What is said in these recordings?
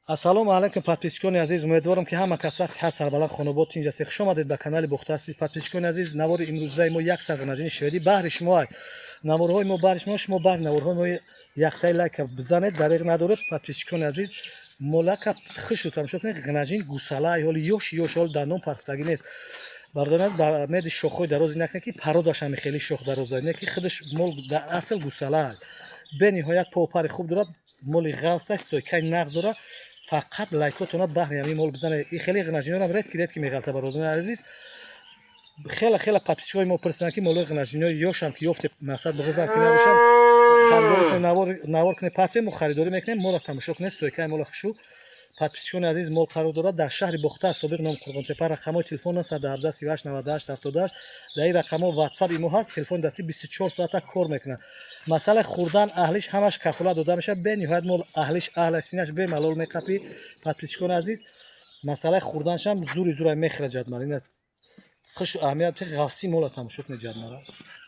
Ассалому алайкум, подписчикони азиз. Умедворам, ки ҳама кас аст ҳар сарбаланд, хонобод, тинҷ ҳастед. Хуш омадед ба канали Бохтаси. Подписчикони азиз, навори имрӯзаи мо як сар ғанаҷини шведӣ баҳри шумо. Наворҳои мо баҳри шумо. Шумо баҳри наворҳои мо яктаи лайка бизанед, дареғ надоред. Подписчикони азиз, молака хишу тамошо кунед. Ғанаҷин гусала, ҳоли ёш ёш, ҳоли дандон парфтагӣ нест. Бародари азиз, ба меди шохҳои дарози накунед, ки пародаш ҳами хеле шох дароза не, ки худаш мол дар асл гусала. Бениҳоят попари хуб дорад, моли ғафс аст, стойкаи нағз дорад. Фақат лайкотона баҳри ҳамин мол бизанед. И хеле ғанаҷиноам редко редко меғалта. Бародарони азиз, хеле хеле подписчикои мо пурсиданд, ки молои ғанаҷинои ёшам ки ёфте, масад бағизам ки набошанд, харидорӣ кунед, навор кунед, партоем, мо харидорӣ мекунем. Мола тамошо кунед, стойкаи мола хушу. Подписчикони азиз, мол қарор дорад дар шаҳри Бохтар, собиқ ном Қурғонтепа. Рақамҳои телефон 917 38 98 78. Дар ин рақамҳо ватсап имо ҳаст. Телефони дастӣ 24 соата кор мекунад. Масъалаи хӯрдан, аҳлиш, ҳамаш кафолат дода мешавад. Бениҳоят мол аҳлиш аҳла, синаш бемалол меқапӣ. Подписчикони азиз, масъалаи хӯрданашам зури зурай мехӯрад ҷадмар. Ина хуш аҳамият, ғафси мола тамошо кунед. Ҷадмара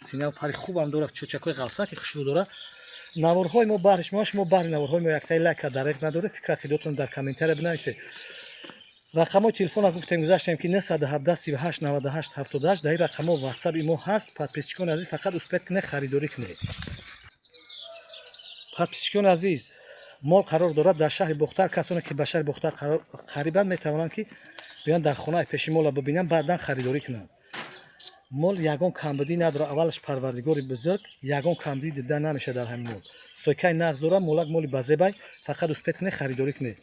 сина пари хубам дорад, чочакҳои ғафса ки хушрӯ дорад. Наворҳои мо баҳри шумо. Шумо баҳри наворҳои мо яктаи лайка дареғ надоред. Фикр ақидотон дар комментария бинависед. Рақамҳои телефона гуфтем, гузаштем, ки 917 38 98 78. Дар ин рақамҳо ватсаби мо ҳаст. Подписчикони азиз, фақат успеть кунед, харидорӣ кунед. Подписчикони азиз, мол қарор дорад дар шаҳри Бохтар. Касоне ки ба шаҳри Бохтар қарибанд, метавонанд, ки биёянд, дар хонаи пеши мола бибинанд, баъдан харидорӣ кунанд. Мол ягон камбудӣ надорад. Аввалаш, Парвардигори бузург, ягон камбудӣ дида намешавад дар ҳамин мол. Стойкаи нағз дорад, молак моли базебай. Фақат успеть кунед, харидорӣ кунед.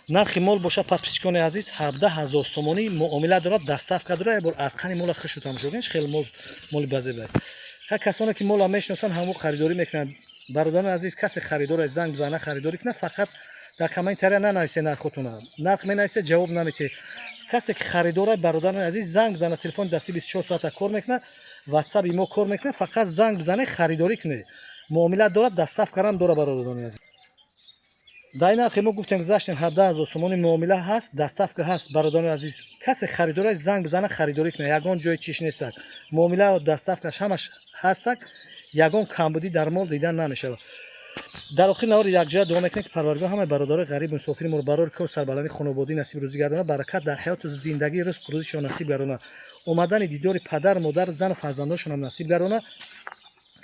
Нархи мол бошад, подписчикони азиз, 17 000 сомонӣ. Муомила дорад, доставка дорад. Як бор арқани мола хушу тамошо кунед, хеле мол моли базебай. Ха, касоне ки мола мешиносанд, ҳамон харидорӣ мекунанд. Бародарони азиз, касе харидор занг бизана, харидорӣ кунад. Фақат дар комментария нанависе нархотона. Нарх менависе, ҷавоб наметиҳед. Касе ки харидора, бародарони азиз, занг бизана. Телефони дастӣ 24 соата кор мекунад, ватсаби мо кор мекунад. Фақат занг бизанед, харидорӣ кунед. Муомила дорад, доставкарам дорад. Бародарони азиз, дар ин нархи мо гуфтем, гузаштем, 17 000 сомони, муомила ҳаст, доставка ҳаст. Бародарони азиз, касе харидора занг бизана, харидорӣ кунад. Ягон ҷои чиш нестак, муомила, доставкаш ҳамаш ҳастак. Ягон камбудӣ дар мол дидан намешавад. Дар охири навори якҷоя дуо мекунем, ки Парвардигор ҳамаи бародарои ғариб, мусофири моро барори кор, сарбаландӣ, хонободӣ насиб рӯзӣ гардона, баракат дар ҳаёту зиндагӣ, ризқу рӯзишон насиб гардона, омадани дидори падар, модар, зану фарзандоншонам насиб гардона.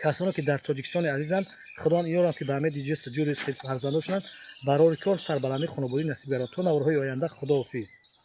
Касоне ки дар Тоҷикистони азизанд, Худованд иёрам, ки ба ҳамаи ҷустуҷӯ ризқи фарзандоншонанд, барори кор, сарбаландӣ, хонободӣ насиб гардона. То наворҳои оянда, худоҳофиз.